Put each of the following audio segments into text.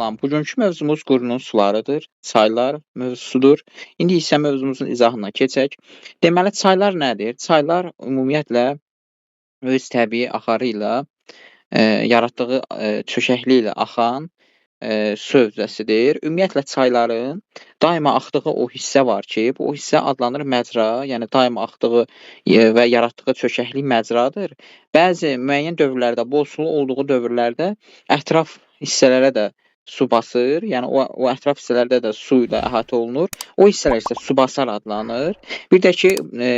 Salam. Bugünkü mövzumuz qurunun sularıdır, çaylar mövzusudur. İndi isə mövzumuzun izahına keçək. Deməli, çaylar nədir? Çaylar ümumiyyətlə öz təbii axarı ilə yaratdığı çökəkliyi ilə axan su hövzəsidir. Ümumiyyətlə çayların daima axdığı o hissə var ki, bu hissə adlanır məcra, yəni daima axdığı və yaratdığı çökəklik məcradır. Bəzi müəyyən dövrlərdə, bol sulu olduğu dövrlərdə ətraf hissələrə də su basır, yəni o ətraf hissələrdə də su ilə əhatə olunur. O hissələr isə su basar adlanır. Bir də ki,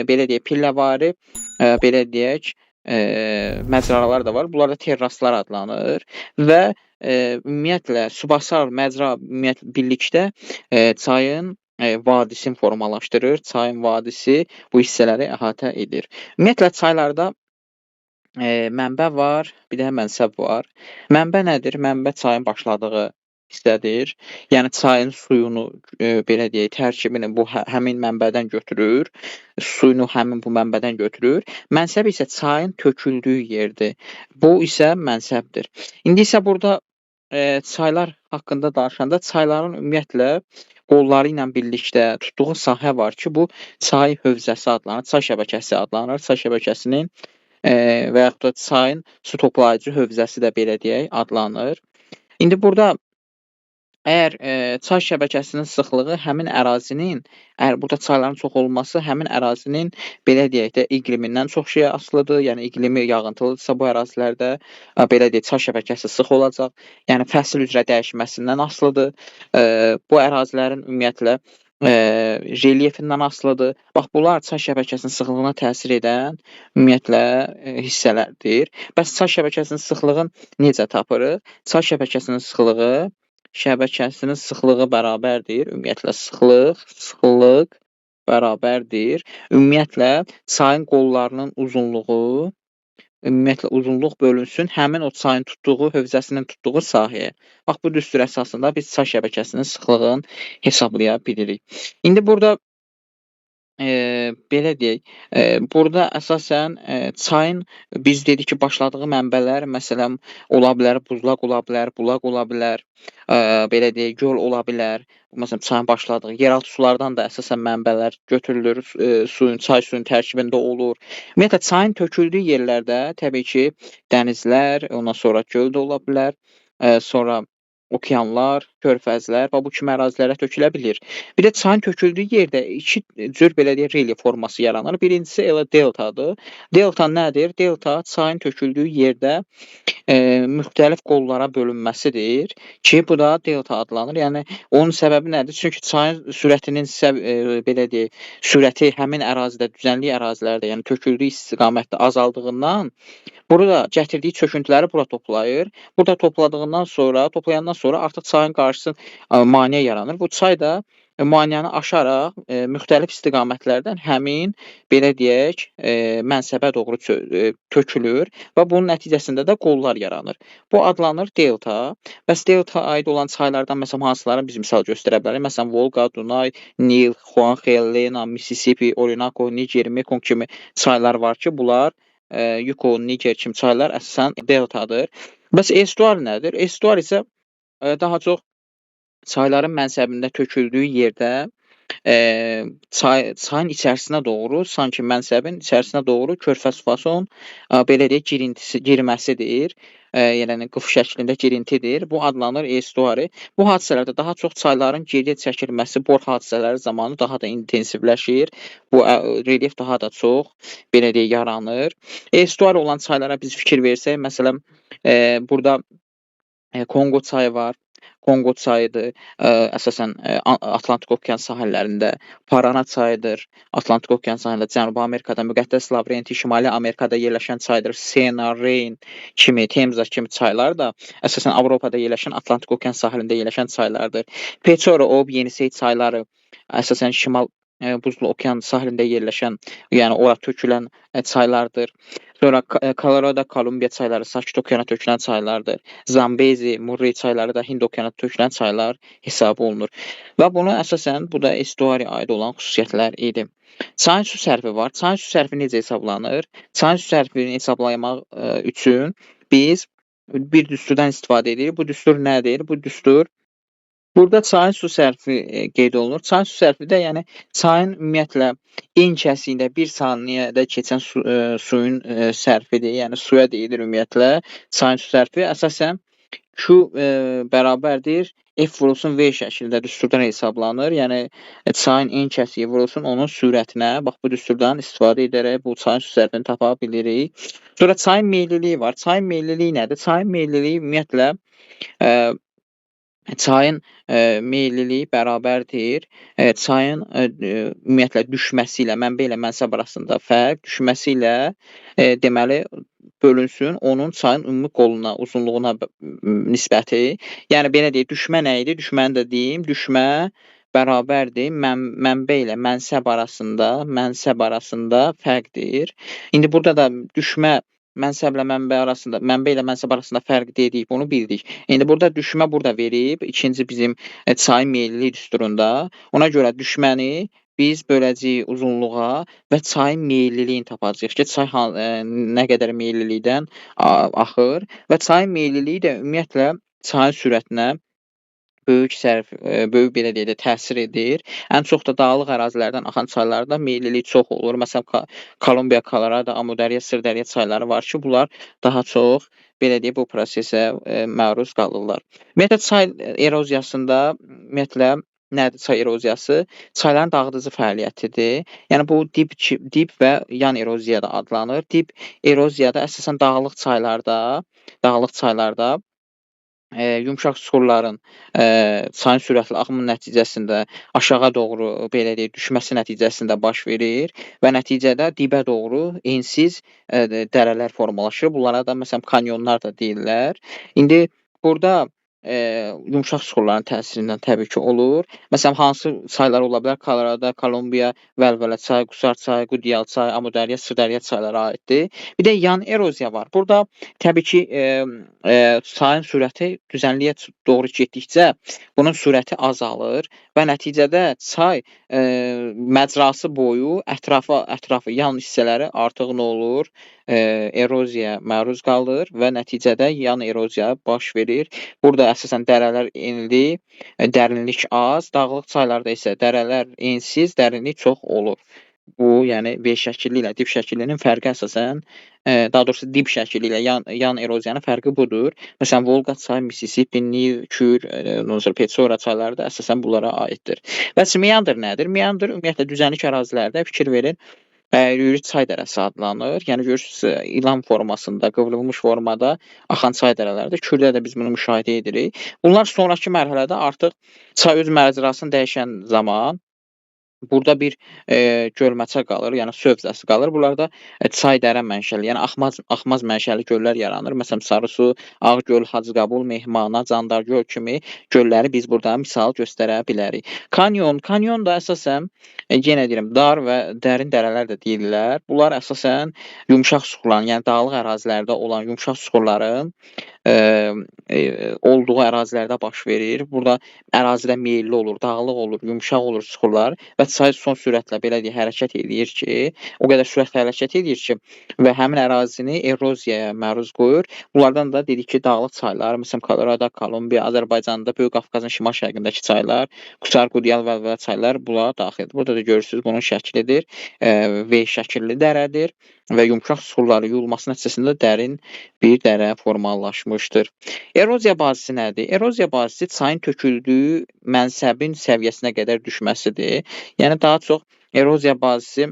belə deyək, pilləvari, belə deyək, məcralar da var. Bunlar da terraslar adlanır və ümumiyyətlə subasar məcra ümumiyyətlə birlikdə çayın vadisini formalaşdırır. Çayın vadisi bu hissələri əhatə edir. Ümumiyyətlə çaylarda mənbə var, bir də mənsəb var. Mənbə nədir? Mənbə çayın başladığı hissədir. Yəni çayın suyunu belə deyək, tərkibini bu həmin mənbədən götürür. Suyunu həmin bu mənbədən götürür. Mənsəb isə çayın töküldüyü yerdir. Bu isə mənsəbdir. İndi isə burada çaylar haqqında danışanda çayların ümumiyyətlə qolları ilə birlikdə tutduğu sahə var ki, bu çay hövzəsi adlanır, çay şəbəkəsi adlanır. Çay şəbəkəsinin və yaxud da çayın su toplayıcı hövzəsi də belə deyək adlanır. İndi burada əgər çay şəbəkəsinin sıxlığı həmin ərazinin, əgər burada çayların çox olması həmin ərazinin belə deyək də iqlimindən çox şeyə asılıdır. Yəni iqlimi yağıntılıdırsa bu ərazilərdə belə deyək, çay şəbəkəsi sıx olacaq. Yəni fəsil üzrə dəyişməsindən asılıdır. Bu ərazilərin ümumiyyətlə relyefindən asılıdır. Bax bunlar çay şəbəkəsinin sıxlığına təsir edən ümumiyyətlə hissələrdir. Bəs çay şəbəkəsinin sıxlığını necə tapırıq? Çay şəbəkəsinin sıxlığı bərabərdir. Ümumiyyətlə sıxlıq bərabərdir. Ümumiyyətlə çayın qollarının uzunluğu, ümumiyyətlə uzunluq bölünsün həmin o çayın tutduğu, hövzəsinin tutduğu sahəyə. Bax bu düstur əsasında biz çay şəbəkəsinin sıxlığını hesablaya bilirik. İndi burada belə deyək, burada əsasən çayın biz dedik ki, başladığı mənbələr məsələn ola bilər buzlaq ola bilər, bulaq ola bilər, belə deyək, göl ola bilər. Məsələn, çayın başladığı yeraltı sulardan da əsasən mənbələr götürülür, suyun, çay suyun tərkibində olur. Ümumiyyətlə çayın töküldüyü yerlərdə təbii ki, dənizlər, ondan sonra göl də ola bilər, sonra okeanlar, körfəzlər və bu kimi ərazilərə tökülə bilir. Bir də çayın töküldüyü yerdə iki cür belə deyək relyef forması yaranır. Birincisi elə deltadır. Delta nədir? Delta çayın töküldüyü yerdə müxtəlif qollara bölünməsidir ki, bu da delta adlanır. Yəni onun səbəbi nədir? Çünki çayın sürətinin belə deyək, sürəti həmin ərazidə, düzənlik ərazilərdə, yəni töküldüyü istiqamətdə azaldığından burada gətirdiyi çöküntüləri bura toplayır. Burada topladığından sonra, toplayandan sonra artıq çayın qarşısı maneə yaranır. Bu çay da maneəni aşaraq müxtəlif istiqamətlərdən həmin belə deyək, mənsəbə doğru tökülür və bunun nəticəsində də qollar yaranır. Bu adlanır delta. Bəs delta aid olan çaylardan məsələn hansılarını biz misal göstərə bilərik? Məsələn Volqa, Dunay, Nil, Xuanxe, Lena, Mississippi, Orinoco, Niger, Mekong kimi çaylar var ki, bunlar Yukon, Niger kimi çaylar əsasən deltadır. Bəs estuar nədir? Estuar isə daha çox çayların mənsəbində töküldüyü yerdə çayın içərisinə doğru, sanki mənsəbin içərisinə doğru körfəz fason belə deyək, girintisi, girməsidir. Yəni qıf şəklində girintidir. Bu adlanır estuari. Bu hadisələrdə daha çox çayların geriyə çəkilməsi bor hadisələri zamanı daha da intensivləşir. Bu relyef daha da çox belə deyək yaranır. Estuari olan çaylara biz fikir versək, məsələn, burada Konqo çayı var. Konqo çayıdır, əsasən Atlantik okean sahillərində, Parana çayıdır, Atlantik okean sahilində, Cənubi Amerikada, Müqəddəs Lavrenti, Şimali Amerikada yerləşən çaydır, Sena, Reyn kimi, Temza kimi çaylar da əsasən Avropada yerləşən, Atlantik okean sahilində yerləşən çaylardır. Peçora, Ob, Yenisey çayları əsasən Şimal Buzlu okean sahilində yerləşən, yəni ora tökülən çaylardır. Sonra Colorado, Kolumbiya çayları Sakit okeana tökülən çaylardır. Zambezi, Murray çayları da Hind okeana tökülən çaylar hesab olunur. Və bunu əsasən bu da estuariya aid olan xüsusiyyətlər idi. Çayın su sərfi var. Çayın su sərfi necə hesablanır? Çayın su sərfini hesablamaq üçün biz bir düsturdan istifadə edirik. Bu düstur nədir? Bu düstur Burada çayın su sərfi qeyd olunur. Çayın su sərfi də, yəni çayın ümumiyyətlə en kəsiyində bir saniyədə keçən suyun sərfidir. Yəni suya deyilir ümumiyyətlə. Çayın su sərfi əsasən Q bərabərdir F vurulsun V şəklində düsturdan hesablanır. Yəni çayın en kəsiyi vurulsun onun sürətinə. Bax bu düsturdan istifadə edərək bu çayın su sərfini tapa bilirik. Sonra çayın meylliliyi var. Çayın meylliliyi nədir? Çayın meylliliyi ümumiyyətlə çayın meylliliyi bərabərdir çayın ümumiyyətlə düşməsi ilə, mənbə ilə mənsəb arasında fərq düşməsi ilə deməli bölünsün onun çayın ümumi qoluna, uzunluğuna nisbəti. Yəni belə deyək, düşmə nə idi? Düşməni də deyim. Düşmə bərabərdir mənbə ilə mənsəb arasında fərqdir. İndi burada da düşmə mənsəblə mənbə arasında, mənbə ilə mənsəb arasında fərq dedik, bunu bildik. İndi burada düşmə burada verib, ikinci bizim çayın meylliliyi düsturunda. Ona görə düşməni biz böləcəyik uzunluğa və çayın meylliliyini tapacağıq ki, çay nə qədər meyillilikdən axır və çayın meylliliyi də ümumiyyətlə çayın sürətinə böyük sərf, böyük belə deyək də təsir edir. Ən çox da dağlıq ərazilərdən axan çaylarda meyillilik çox olur. Məsələn, Kolumbiya, Kolorado, Amudərya, Sırdərya çayları var ki, bunlar daha çox belə deyək bu prosesə məruz qalırlar. Ümumiyyətlə çay eroziyasında ümumiyyətlə nədir çay eroziyası? Çayların dağıdıcı fəaliyyətidir. Yəni bu dip və yan eroziya da adlanır. Dip eroziyada əsasən dağlıq çaylarda yumşaq suxurların çayın sürətli axımı nəticəsində aşağı doğru belə deyək düşməsi nəticəsində baş verir və nəticədə dibə doğru ensiz dərələr formalaşır. Bunlara da məsələn kanyonlar da deyirlər. İndi burada yumşaq suxurların təsirindən təbii ki olur. Məsələn, hansı çaylar ola bilər? Kolorado, Kolumbiya, Vəlvələ çay, Qusar çay, Qudyal çay, Amudərya, Sırdərya çaylara aiddir. Bir də yan eroziya var. Burada təbii ki, çayın sürəti düzənliyə doğru getdikcə bunun sürəti azalır və nəticədə çay məcrası boyu ətrafı yan hissələri artıq nə olur? Eroziyaya məruz qalır və nəticədə yan eroziya baş verir. Burada əsasən dərələr enli, dərinlik az, dağlıq çaylarda isə dərələr ensiz, dərinlik çox olur. Bu, yəni V şəkilli ilə dip şəkillinin fərqi əsasən, daha doğrusu dip şəkilli ilə yan eroziyanın fərqi budur. Məsələn, Volqa çayı, Mississippi, Nil, Kür, Petsora çayları da əsasən bunlara aiddir. Bəs meandr nədir? Meandr ümumiyyətlə düzənlik ərazilərdə fikir verin, əyri çay dərəsi adlanır. Yəni görürsünüz, ilan formasında, qıvrılmış formada axan çay dərələrdir. Kürdə də biz bunu müşahidə edirik. Bunlar sonrakı mərhələdə artıq çay öz məcrasını dəyişən zaman burada bir gölməçə qalır, yəni su hövzəsi qalır. Bunlarda çay dərə mənşəli, yəni axmaz mənşəli göllər yaranır. Məsələn, Sarısu, Ağgöl, Hacıqabul, Mehmana, Candargöl kimi gölləri biz burada misal göstərə bilərik. Kanyon, kanyon da əsasən, yenə deyirəm, dar və dərin dərələr də deyirlər. Bunlar əsasən yumşaq suxurların, yəni dağlıq ərazilərdə olan yumşaq suxurların olduğu ərazilərdə baş verir. Burada ərazidə meyilli olur, dağlıq olur, yumşaq olur suxurlar və çay son sürətlə belə deyək hərəkət eləyir ki, o qədər sürətlə hərəkət eləyir ki və həmin ərazini eroziyaya məruz qoyur. Bunlardan da dedik ki, dağlıq çaylar, məsələn, Kolorado, Kolumbiya, Azərbaycanda, Böyük Qafqazın şimal-şərqindəki çaylar, Qusar, Qudyal, Vəlvələ çaylar bunlara daxildir. Burada da görürsünüz, bunun şəklidir. V şəkilli dərədir və yumşaq suxurları yuyulması nəticəsində dərin bir dərə formalaşmışdır. Eroziya bazisi nədir? Eroziya bazisi çayın töküldüyü mənsəbin səviyyəsinə qədər düşməsidir. Yəni daha çox eroziya bazisi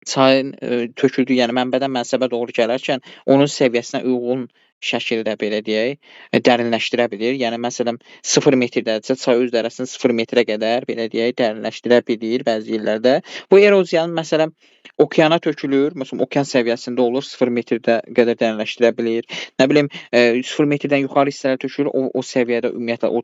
çayın töküldüyü, yəni mənbədən mənsəbə doğru gələrkən onun səviyyəsinə uyğun şəkildə belə deyək, dərinləşdirə bilir. Yəni məsələn 0 metrdədirsə çay öz dərəsini 0 metrə qədər belə deyək dərinləşdirə bilir bəzi yerlərdə. Bu eroziyanın məsələn okeana tökülür, məsələn okean səviyyəsində olur, 0 metrdə qədər dərinləşdirə bilir. Nə bilim 0 metrdən yuxarı hissələr tökülür, o səviyyədə ümumiyyətlə o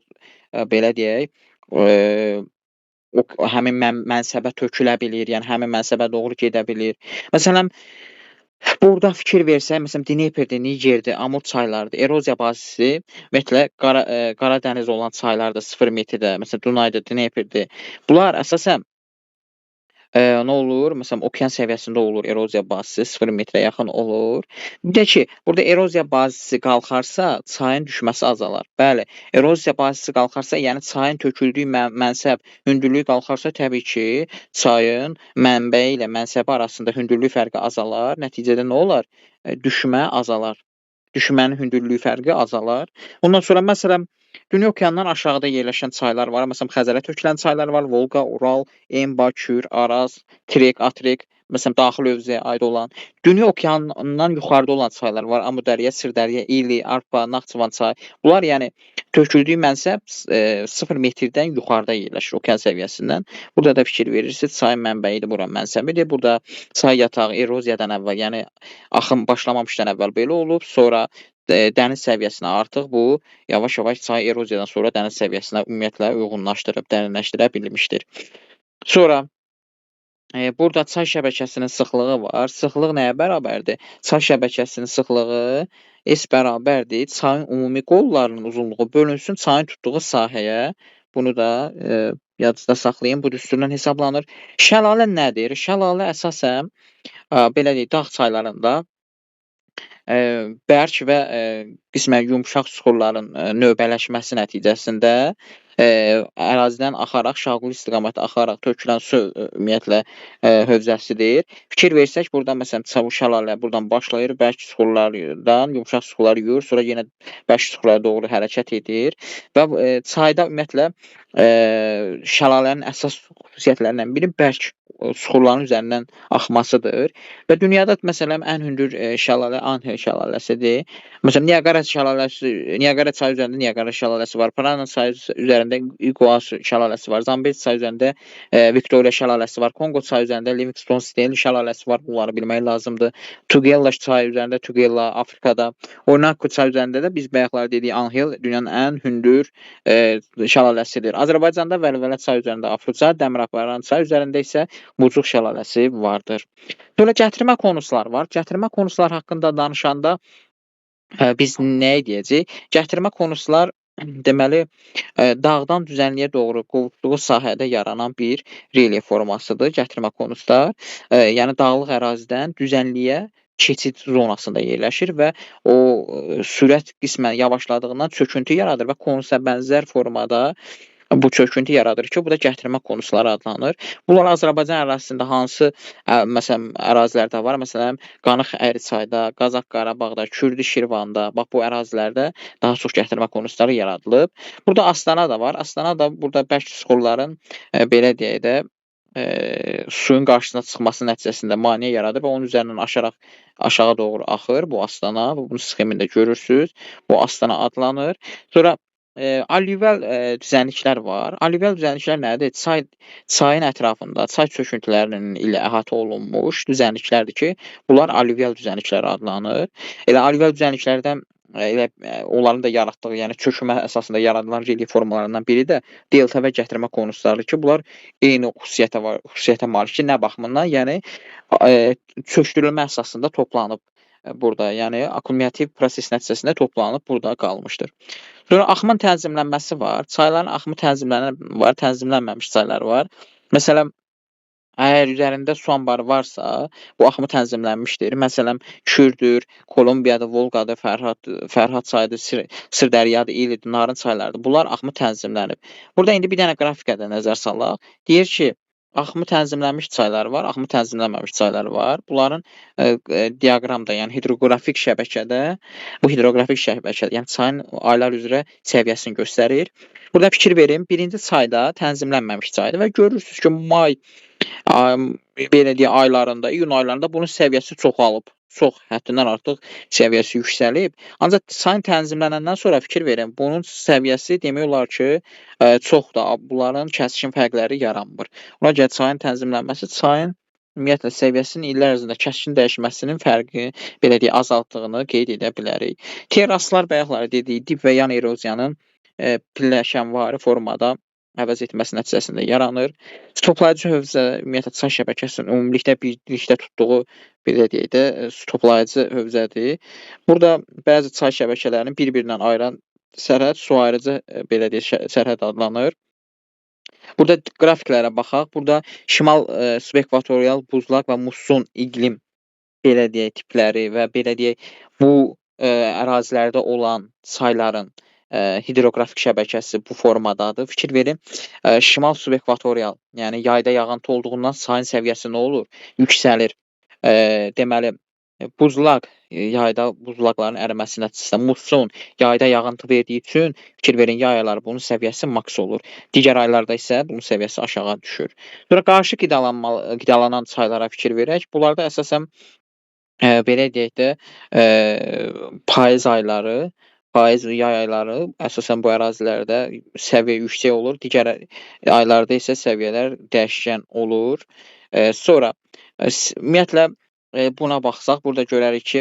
belə deyək, o həmin mənsəbə tökülə bilir, yəni həmin mənsəbə doğru gedə bilir. Məsələn, burada fikir versək, məsələn, Dneprdir, Nigerdir, Amur çaylarıdır. Eroziya bazisi, ümumiyyətlə, Qara dəniz olan çaylardır, 0 metrdə, məsələn, Dunaydır, Dneprdir. Bunlar əsasən Nə olur? Məsələn, okean səviyyəsində olur eroziya basisi 0 metrə yaxın olur. Bir də ki, burada eroziya basisi qalxarsa, çayın düşməsi azalar. Bəli, eroziya basisi qalxarsa, yəni çayın töküldüyü mənsəb hündürlüyü qalxarsa, təbii ki, çayın mənbəyi ilə mənsəbi arasında hündürlük fərqi azalar. Nəticədə nə olar? Düşmə azalar. Düşmənin hündürlüyü fərqi azalar. Ondan sonra, məsələn, Dünya okeanından aşağıda yerləşən çaylar var. Məsələn, Xəzərə tökülən çaylar var. Volqa, Ural, Emba, Kür, Araz, Trek, Atrek. Məsələn, daxil hövzəyə aid olan. Dünya okeanından yuxarıda olan çaylar var. Amudərya, Sirdərya, İli, Arpa, Naxçıvan çayı. Bunlar, yəni, töküldüyü mənsəb 0 metrdən yuxarıda yerləşir okean səviyyəsindən. Burada da fikir verirsiniz, çayın mənbəyidir, bura mənsəbidir. Burada çay yatağı eroziyadan əvvəl, yəni axın başlamamışdan əvvəl belə olub. Sonra dəniz səviyyəsinə artıq bu yavaş-yavaş çay eroziyadan sonra dəniz səviyyəsinə ümumiyyətlə uyğunlaşdırıb, dərinləşdirə bilmişdir. Sonra burada çay şəbəkəsinin sıxlığı var. Sıxlıq nəyə bərabərdir? Çay şəbəkəsinin sıxlığı S bərabərdir. Çayın ümumi qollarının uzunluğu bölünsün çayın tutduğu sahəyə. Bunu da yadınızda saxlayın. Bu düsturla hesablanır. Şəlalə nədir? Şəlalə əsasən, belə deyək, dağ çaylarında bərk və qismən yumşaq suxurların növbələşməsi nəticəsində ərazidən axaraq, şaquli istiqamətdə axaraq tökülən su ümumiyyətlə hövzəsidir. Fikir versək, burada məsələn şəlalə buradan başlayır, bərk suxurlardan yumşaq suxurlar yuyur, sonra yenə bərk suxurlara doğru hərəkət edir və çayda ümumiyyətlə şəlalənin əsas xüsusiyyətlərindən biri bərk suxurların üzərindən axmasıdır. Və dünyada məsələn ən hündür şəlalə Anhel şəlaləsidir. Məsələn Niagara şəlaləsi, Niagara çayı üzərində Niagara şəlaləsi var. Parana çayı üzərində Iguazu şəlaləsi var. Zambezi çayı üzərində Victoria şəlaləsi var. Kongo çayı üzərində Livingstone Stanley şəlaləsi var. Bunları bilmək lazımdır. Tugela çayı üzərində Tugela Afrikada. Orinoco çayı üzərində də biz bayaqlar dedik Anhel dünyanın ən hündür şəlaləsidir. Azərbaycanda Vəlvələ çayı üzərində Afruca, Dəmiraparan çayı üzərində isə Mucuq şəlaləsi vardır. Sonra gətirmə konuslar var. Gətirmə konuslar haqqında danışanda biz nəyə deyəcəyik? Gətirmə konuslar deməli dağdan düzənliyə doğru qovuşduğu sahədə yaranan bir relyef formasıdır. Gətirmə konuslar, yəni dağlıq ərazidən düzənliyə keçid zonasında yerləşir və o sürət qismən yavaşladığından çöküntü yaradır və konusa bənzər formada bu çöküntü yaradır ki, bu da gətirmə konusları adlanır. Bunlar Azərbaycan ərazisində hansı məsələn ərazilərdə var? Məsələn, Qanıq Əriçayda, Qazax Qarabağda, Kürdi Şirvanda, bax bu ərazilərdə daha çox gətirmə konusları yaradılıb. Burada Astana da var. Astana da burada bərk suxurların belə deyək də suyun qarşısına çıxması nəticəsində maneə yaradır və onun üzərindən aşaraq aşağı doğru axır bu Astana. Bunu sxemində görürsünüz. Bu Astana adlanır. Sonra alüvyal düzənliklər var. Alüvyal düzənliklər nədir? Çayın ətrafında çay çöküntülərinin ilə əhatə olunmuş düzənliklərdir ki, bunlar alüvyal düzənliklər adlanır. Elə alüvyal düzənliklərdən elə onların da yaratdığı, yəni çökmə əsasında yaradılan relyef formalarından biri də delta və gətirmə konuslarıdır ki, bunlar eyni xüsusiyyətə var, xüsusiyyətə malik ki, nə baxımından, yəni çökdürülmə əsasında toplanıb burada, yəni akkumulyativ proses nəticəsində toplanıb burada qalmışdır. Sonra axımın tənzimlənməsi var. Çayların axımı tənzimlənən var, tənzimlənməmiş çaylar var. Məsələn, əgər üzərində su anbarı varsa, bu axımı tənzimlənmişdir. Məsələn, Kürdür, Kolumbiyadır, Volqadır, Fərhad çayıdır, Sirdəryadır, İlidir, Narın çaylarıdır. Bunlar axımı tənzimlənib. Burada indi bir dənə qrafikə də nəzər salaq. Deyir ki, axımı tənzimlənmiş çaylar var, axımı tənzimlənməmiş çaylar var. Bunların diaqramda, yəni hidroqrafik şəbəkədə, bu hidroqrafik şəbəkədə, yəni çayın aylar üzrə səviyyəsini göstərir. Burada fikir verin, birinci çayda tənzimlənməmiş çaydır və görürsünüz ki, may, belə deyək, aylarında, iyun aylarında bunun səviyyəsi çoxalıb. Çox, həddindən artıq səviyyəsi yüksəlib. Ancaq çayın tənzimlənəndən sonra fikir verin, bunun səviyyəsi demək olar ki, çoxdur. Bunların kəskin fərqləri yaranmır. Ona görə çayın tənzimlənməsi çayın ümumiyyətlə səviyyəsinin illər ərzində kəskin dəyişməsinin fərqi, belə deyək, azaltdığını qeyd edə bilərik. Terraslar bayaqları dedik, dib və yan eroziyanın pilləşənvari formada əvəz etməsi nəticəsində yaranır. Su toplayıcı hövzə ümumiyyətlə çay şəbəkəsinin ümumilikdə birlikdə tutduğu, belə deyək də, su toplayıcı hövzədir. Burada bəzi çay şəbəkələrini bir-birindən ayıran sərhəd su ayırıcı, belə deyək, sərhəd adlanır. Burada qrafiklərə baxaq. Burada şimal subekvatorial buzlaq və musson iqlim belə deyək tipləri və belə deyək bu ərazilərdə olan çayların hidroqrafik şəbəkəsi bu formadadır. Fikir verin, şimal subekvatorial, yəni yayda yağıntı olduğundan çayın səviyyəsi nə olur? Yüksəlir. Deməli, buzlaq, yayda buzlaqların əriməsi nəticəsində musson yayda yağıntı verdiyi üçün fikir verin, yay ayları bunun səviyyəsi maks olur. Digər aylarda isə bunun səviyyəsi aşağı düşür. Sonra qarışıq qidalanan çaylara fikir verək. Bunlarda əsasən belə deyək də, payız ayları, payız yay ayları əsasən bu ərazilərdə səviyyə yüksək olur. Digər aylarda isə səviyyələr dəyişkən olur. Sonra ümumiyyətlə buna baxsaq, burada görərik ki,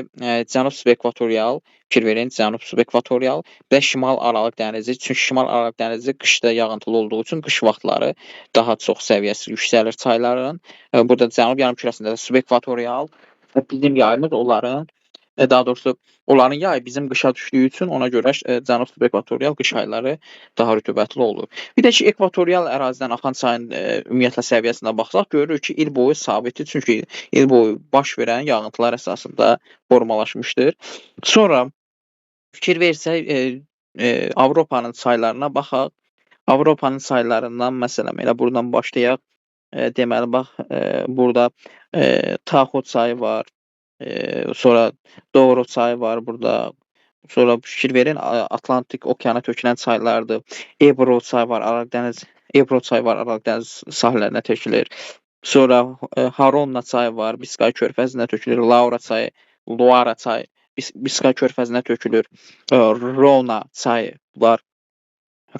cənub subekvatorial, fikir verin, cənub subekvatorial və şimal Aralıq dənizi. Çünki şimal Aralıq dənizi qışda yağıntılı olduğu üçün qış vaxtları daha çox səviyyəsi yüksəlir çayların. Burada cənub yarımkürəsində də subekvatorial və bizim yayımız onların, daha doğrusu onların yayı bizim qışa düşdüyü üçün ona görə cənub subekvatorial qış ayları daha rütubətli olur. Bir də ki, ekvatorial ərazidən axan çayın ümumiyyətlə səviyyəsinə baxsaq, görürük ki, il boyu sabitdir. Çünki il boyu baş verən yağıntılar əsasında formalaşmışdır. Sonra fikir versək, Avropanın çaylarına baxaq. Avropanın çaylarından məsələn, elə buradan başlayaq. Deməli, bax, burada Taxo çayı var. Sonra Douro çayı var burada. Sonra fikir verin, Atlantik okeana tökülən çaylardır. Ebro çayı var, Aralıq dəniz, Ebro çayı var, Aralıq dəniz sahillərinə tökülür. Sonra Haronna çayı var, Biskay körfəzinə tökülür. Laura çayı, Loara çayı, Biskay körfəzinə tökülür. Rona çayı, bunlar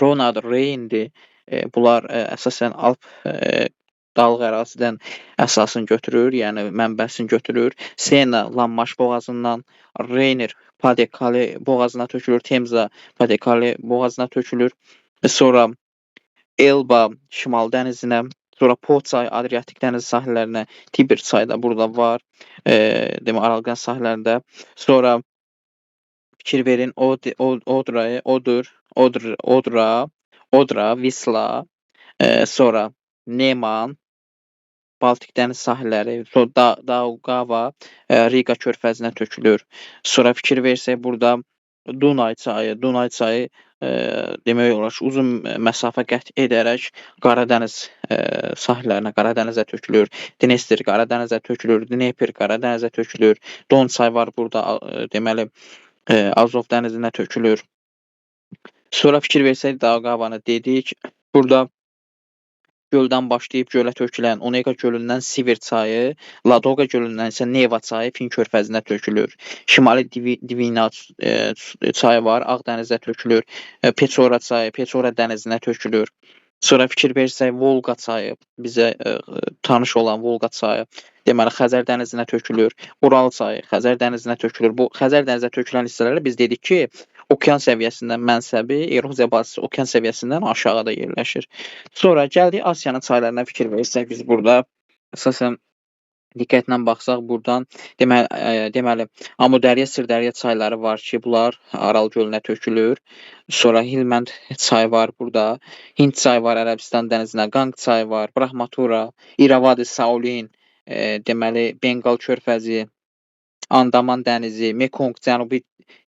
Ronadır, Reyndir. Bunlar əsasən Alp dağlıq ərazidən əsasını götürür, yəni mənbəsini götürür. Sena Lanmaş boğazından, Reyner Pas-de-Calais boğazına tökülür, Temza Pas-de-Calais boğazına tökülür. Sonra Elba Şimal dənizinə, sonra Po çayı Adriatik dənizi sahillərinə, Tiber çayı da burada var, demək Aralıq dənizi sahillərində. Sonra fikir verin, Odra, Odur, Odra, Odra, Odra, Visla, sonra Neman, Baltik dəniz sahilləri, sonra Daugava, Riqa körfəzinə tökülür. Sonra fikir versək burada Dunay çayı, Dunay çayı demək olar ki, uzun məsafə qət edərək Qaradəniz sahillərinə, Qaradənizə tökülür. Dnestr Qaradənizə tökülür, Dnepr Qaradənizə tökülür. Don çayı var burada, deməli, Azov dənizinə tökülür. Sonra fikir versək Daugavanı dedik. Burada göldən başlayıb gölə tökülən Onega gölündən Sivir çayı, Ladoqa gölündən isə Neva çayı Fin körfəzinə tökülür. Şimali Dvina çayı var, Ağ dənizə tökülür. Peçora çayı Peçora dənizinə tökülür. Sonra fikir versək Volqa çayı, bizə tanış olan Volqa çayı, deməli Xəzər dənizinə tökülür. Ural çayı Xəzər dənizinə tökülür. Bu Xəzər dənizinə tökülən hissələrdə biz dedik ki, okean səviyyəsindən mənsəbi, eroziya bazası okean səviyyəsindən aşağıda yerləşir. Sonra gəldik Asiyanın çaylarına fikir versək biz burada əsasən diqqətlə baxsaq buradan deməli Amudərya, Sırdərya çayları var ki, bunlar Aral gölünə tökülür. Sonra Hilmənd çayı var burada. Hind çayı var Ərəbistan dənizinə, Qanq çayı var, Brahmatura, İravadi, Saulin, deməli Benqal körfəzi, Andaman dənizi, Mekong Cənubi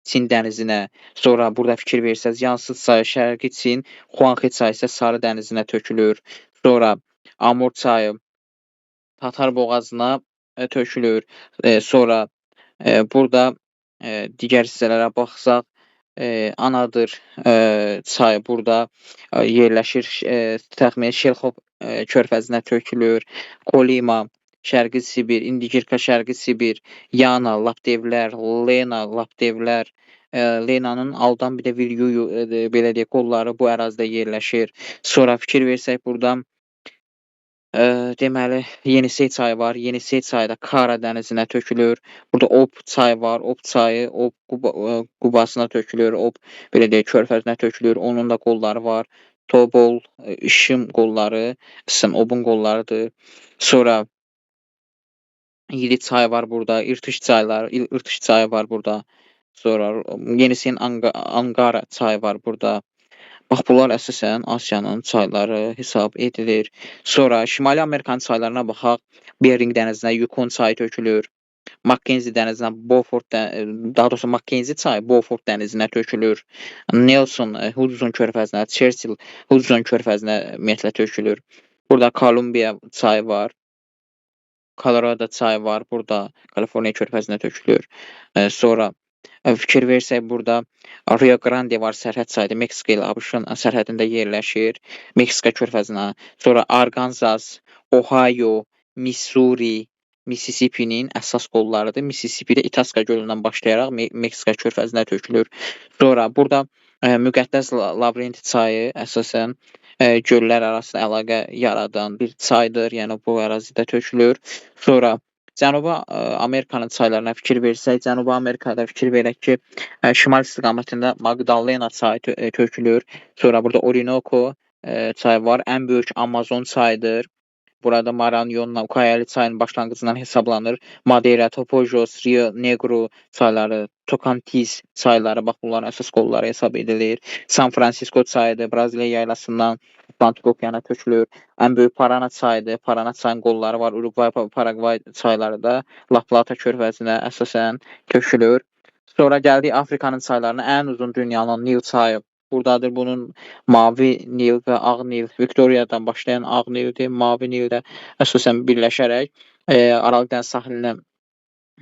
Çin dənizinə. Sonra burada fikir versəz Yansız çayı Şərqi Çin, Xuanxi çayı isə Sarı dənizinə tökülür. Sonra Amur çayı Tatar boğazına tökülür. Sonra burada digər hissələrə baxsaq, Anadır çayı burada yerləşir. Təxminən Şelxov körfəzinə tökülür. Kolima Şərqi Sibir, Indigirka Şərqi Sibir, Yana, Laptevlər, Lena, Laptevlər, Lenanın Aldan bir də Vilyuyu, belə deyək, qolları bu ərazidə yerləşir. Sonra fikir versək buradan, deməli, Yenisey çayı var. Yenisey çayı da Kara dənizinə tökülür. Burada Ob çayı var. Ob çayı Ob qubasına tökülür. Ob, belə deyək, körfəzinə tökülür. Onun da qolları var. Tobol, İşim qolları, əslən Obun qollarıdır. Sonra Yili çayı var burada, İrtiş çayları, İrtiş çayı var burada. Sonra Yeniseyin Angara çayı var burada. Bax, bunlar əsasən Asiyanın çayları hesab edilir. Sonra Şimali Amerikanın çaylarına baxaq. Bering dənizinə Yukon çayı tökülür. Makkenzi dənizinə Beaufort, daha doğrusu Makkenzi çayı Beaufort dənizinə tökülür. Nelson Hudson körfəzinə, Churchill Hudson körfəzinə ümumiyyətlə tökülür. Burada Kolumbiya çayı var. Colorado çayı var. Burada Kaliforniya körfəzinə tökülür. Sonra fikir versək burada Rio Grande var, sərhəd çayıdır. Meksika ilə ABŞ-ın sərhədində yerləşir. Meksika körfəzinə. Sonra Arkansas, Ohio, Missouri, Mississippi-nin əsas qollarıdır. Mississippi-də Itasca gölündən başlayaraq Meksika körfəzinə tökülür. Sonra burada Müqəddəs Lavrenti çayı əsasən göllər arasında əlaqə yaradan bir çaydır. Yəni bu ərazidə tökülür. Sonra Cənubi Amerikanın çaylarına fikir versək, Cənubi Amerikada fikir verək ki, şimal istiqamətində Magdalena çayı tökülür. Sonra burada Orinoco çayı var. Ən böyük Amazon çayıdır. Burada Maranhonla Ucayali çayının başlanğıcından hesablanır. Madeira, Tapajos, Rio Negro çayları, Tocantins çayları, bax bunların əsas qolları hesab edilir. San Francisco çayıdır, Braziliya yaylasından Atlantik okeana tökülür. Ən böyük Parana çayıdır. Parana çayının qolları var. Uruqvay, Paraqvay çayları da La Plata körfəzinə əsasən tökülür. Sonra gəldik Afrikanın çaylarına. Ən uzun dünyanın Nil çayı buradadır. Bunun Mavi Nil və Ağ Nil, Viktoriyadan başlayan Ağ Nildir. Mavi Nil də əsasən birləşərək Aralıq dəniz sahilinə,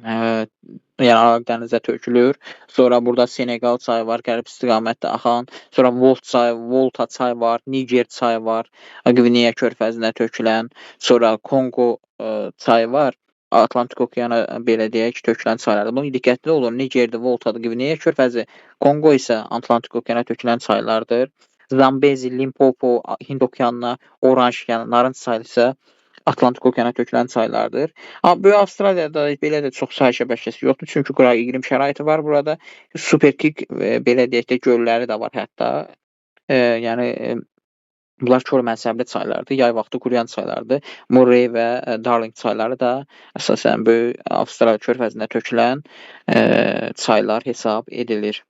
yəni Aralıq dənizə tökülür. Sonra burada Seneqal çayı var, qərb istiqamətdə axan. Sonra Volt çayı, Volta çayı var, Niger çayı var, Qvineya körfəzinə tökülən. Sonra Konqo çayı var. Atlantik okeana belə deyək ki, tökülən çaylardır. Bunu diqqətli olun. Nigerdir, Voltadır, Qvineya körfəzi, Konqo isə Atlantik okeana tökülən çaylardır. Zambezi, Limpopo, Hind okeanına, Oranj, yəni Narınc çayı isə Atlantik okeana tökülən çaylardır. Amma Böyük Avstraliyada belə də çox çay şəbəkəsi yoxdur, çünki quraq iqlim şəraiti var burada. Superkik belə deyək də gölləri də var hətta. Yəni bunlar kor mənsəbli çaylardır, yay vaxtı quruyan çaylardır. Murray və Darling çayları da əsasən Böyük Avstraliya körfəzinə tökülən çaylar hesab edilir.